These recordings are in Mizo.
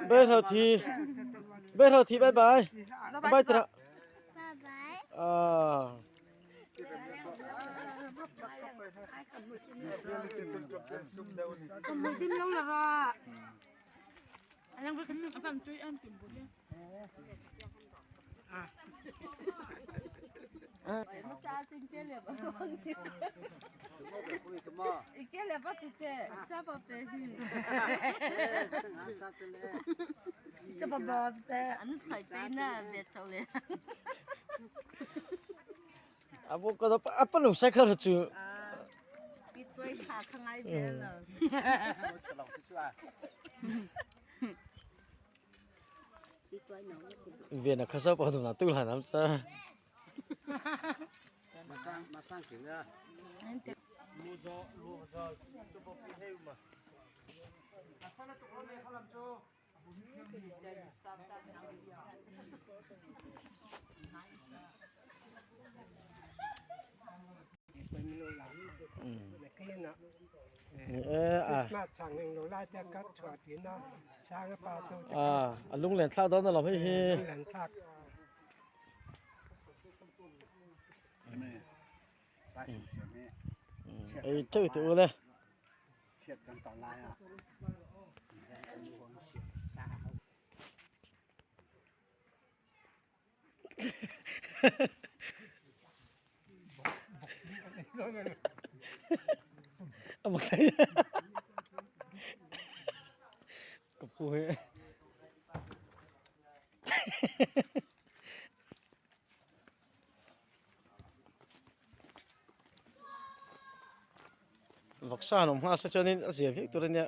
Bye thi. Bye thi bye bye. Bye tira. Ah. Apa nu sai kha chu. Việt là khá sắp ở là tu là lắm cha. A lunglen thlak dawn alawm hei hi. Ei teuh teh ule. A mak thei ka phu hi vawksa an awm nghal se chuanin a zia viau tur a nia.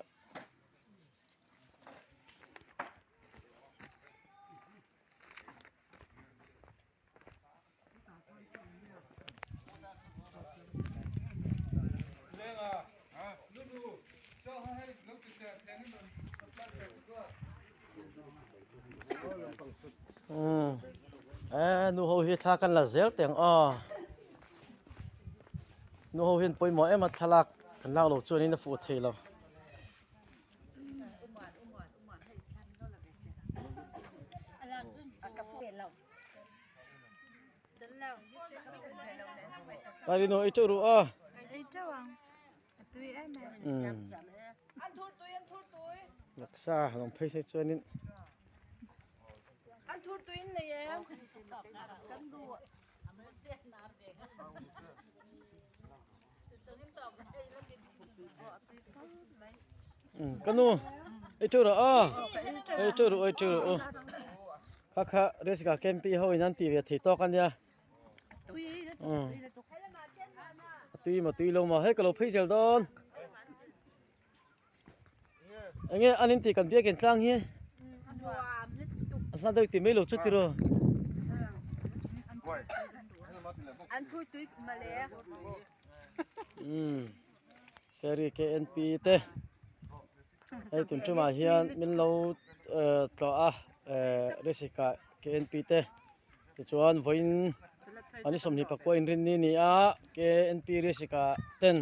Nu ho hi thla kan la zel teng aw nu ho hian pawimawh em a thlalak kan lak loh chuanin a fuh thei lo. Parino ei teuh ru a. Laksa han awm phei se chuanin. Ka nu ei teuh rawh aw ei teuh rawh ei teuh rawh u kha kha resika camping ho in an tih ve thei tawk a nia a tui maw tui lo maw hei ka lo phei zel dawn eng nge an intih kan biakin tlang hi a hla deuh tih mai lo chu tiraw. Umm ferry KNP te hei tun tumah hian min lo tlawh a resika KNP te tichuan vawiin an i 24 inrinni ni a KNP resika ten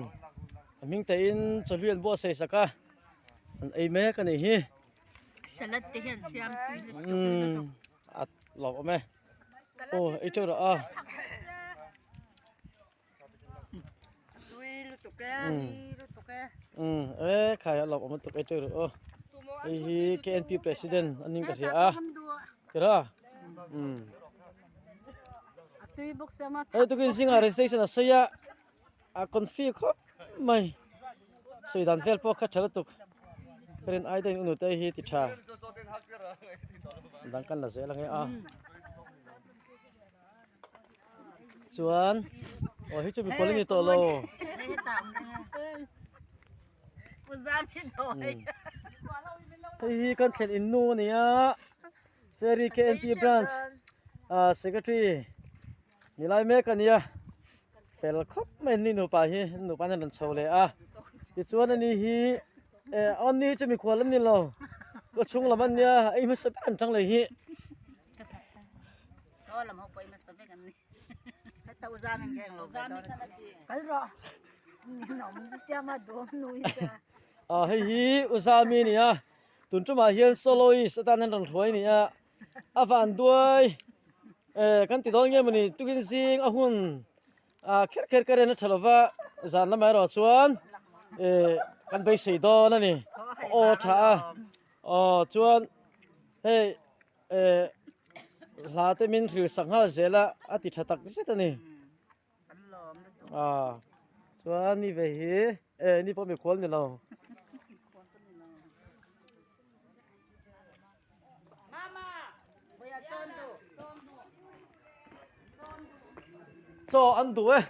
a hming teiin chawhlui an buatsaih sak a an ei mek a nih hi. Salad te hian siam tui lutuk lutuk. A lawm awm e. Aw ei teuh rawh a. Tui lutuk e, tui lutuk e. Umm e khai a lawm awm lutuk ei teuh rawh aw. Hei hi KNP president a ning ka hria a. Tira. Umm. Tui bawk sia ma. Hei tukin zingah registration a sawi a. A confi khawp mai sawi dan vel pawh kha tha lutuk ka rin ai deuhin unute hi ti tha dang kan la zel ange a chuan aw hi chu mi kual a ni tawh lo hei hi kan thlen in nu a ni a ferry KNP branch ah secretary ni lai mek a ni a. Fel khawp mai ni nupa hi nupa hian an rawn chho leh a tichuan ani hi eh ani hi chu mikhual an ni lo ka chhung lam an nia ei hmasa ber an chang leh hi. Ah hei hi Uzami a ni a. Tun tumah hian soloist atan an rawn hruai a ni a, a van duai eh kan ti dawn nge mawni tukin zing a hun ah kher kher ka ren a tha lova zan lamah erawh chuan eh kan beisei dawn a ni aw tha a aw chuan hei eh hla te min hril sak nghal zel a a ti tha tak zet a ni. Ah chuan ni ve hi eh ni pawh mikhual ni lo. Chaw an duh e.